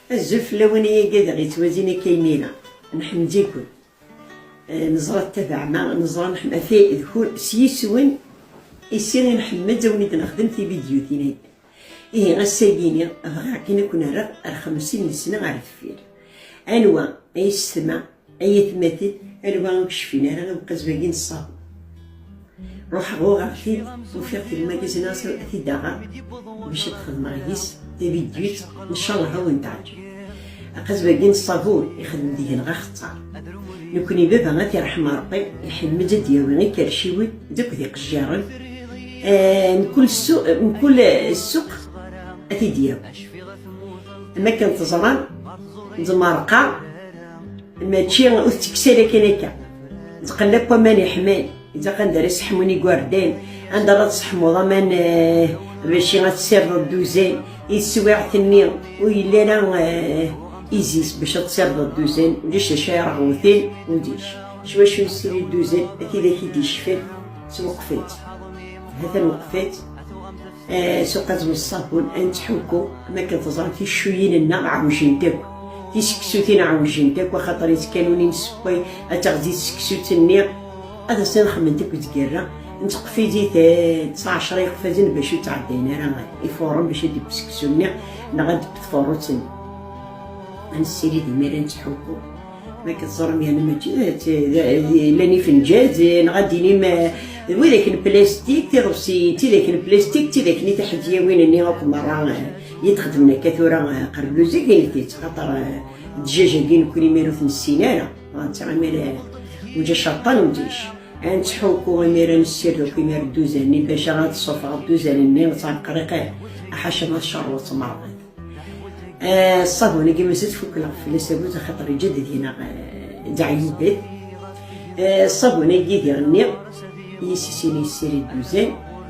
Azul fell-awen ay agad ɣ-yettwazin akka imir-a. Nḥemmel-iken. Neẓra ttabaɛma, neẓra nḥemmel s yiswen issi i nḥemmel ad awen-id-nexdem tividyutin-agi. Ihi ass-agi-ni bɣiɣ kan ad ken-rreɣ ar 50 lesna ar deffir. Anwa ay yessetma, ay atmaten, anwa ur yecfin ara i uqazbagi n ṣṣabun? Ruḥeɣ uɣeɣ-t-id, ufiɣ-t deg umagazin ad t-id-aɣeɣ bac ad xedmeɣ yis tavidyut, ncallah ad wen-teɛǧeb. Aqazbagi n ṣṣabun ixdem deg-neɣ axettar. Nekkni baba ad t-irḥem Rebbi iḥemmel ad d-yawi ikerciwen d akked iqejjiren, mkul ssuq ad t-id-yawi. Am akken teẓram, ẓmerqa mačči ur tettekkes ara kan akka. Tqella akk aman yeḥman, ilaq anda ara seḥmun igerdan, anda ara tseḥmuḍ aman baci ad tessirdeḍ dduzan, i teswiɛt-nni ur yelli ara izis bac ad tessirdeḍ dduzan, ulac d acu ara ɣewten, ulac. S wacu nessirid dduzan, a tidak i d-yecfan, tweqfet. Hatan weqfet. S uqazem n ṣṣabun ad nettḥukku, am akken teẓram ticcuyin-nneɣ ɛewjent akk, tiseksutin ɛewjent akk, axaṭer ittkanun i nessewway ad teɣzi tseksut-nni, ad asen-xedment akk tgerra, nettqeffizit 10 iqfazen bac ur ttɛeddayen ara ifuṛen bac ad d-yeww seksu-nni neɣ ad d-teww tfurrutt-nni. Ad nessirid imir ad nettḥukku. Ma akken teẓram yerna mačči llan ifenǧal neɣ ad d-inim d widak n plastik, tiḍebsiyin tidak n plastik, tidak n tiḥedyawin-nni akk merra i d-xedmen akka tura qerbluzig init-itt, xaṭer ddjaj-agi nekkni imir ur t-nessin ara, netta imir ulac aṭṭan ulac. Ad nettḥukku imir ad nessired akk imir dduzan-nni bac ad tessufɣeḍ dduzan-nni ttɛeqriq ḥaca ma tcerweḍ tmerɣiḍ. Ṣṣabun-agi mazal tfukleɣ fell-as abuz axaṭer yeǧǧa-d deg-neɣ dɛiyubat. Ṣṣabun-agi diɣenni yis-s i yessirid dduzan.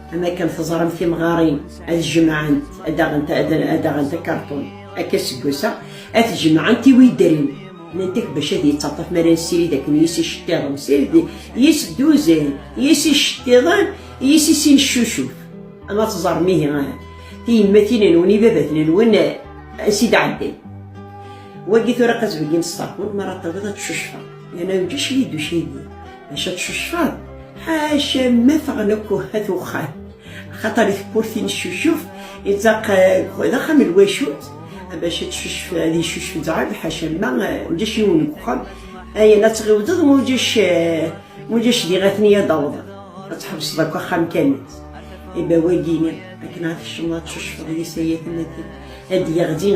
Am akken teẓram timɣarin ad jemɛent, ad aɣent, ad aɣent akarṭun akka aseggas-a, ad t-jemɛent i widdren. Nnant-ak bac ad yettaṭṭaf mi ara nessirid akken yis icettiḍen, sirid yis dduzan, yis icettiḍen, yis i neccucuf. Ama teẓrem ihi tiyemmatin-nwen, ibabaten-nwen ansi d-ɛeddan. Wagi tura qazbegi n ṣṣabun, mi ara tawiḍ ad tcucfeḍ. Yerna ulac liduc-agi bac ad tcucfeḍ, ḥaca ma ffɣen akk at uxxam. Axaṭer i tewwurt i neccucuf, ilaq d axxam n lwacut, bac ad tcucef, ad yeccucef zɛeb, ḥaca ma ulac yiwen deg uxxam. Ayen ad tɣiwdeḍ ma ulac, ma ulac diɣ atni ad d-awḍen. Ad tḥebseḍ akk axxam kamel. Iba wagini akken ad tkecmeḍ ad tcucfeḍ yis ay atmaten, ad d-yeɣli.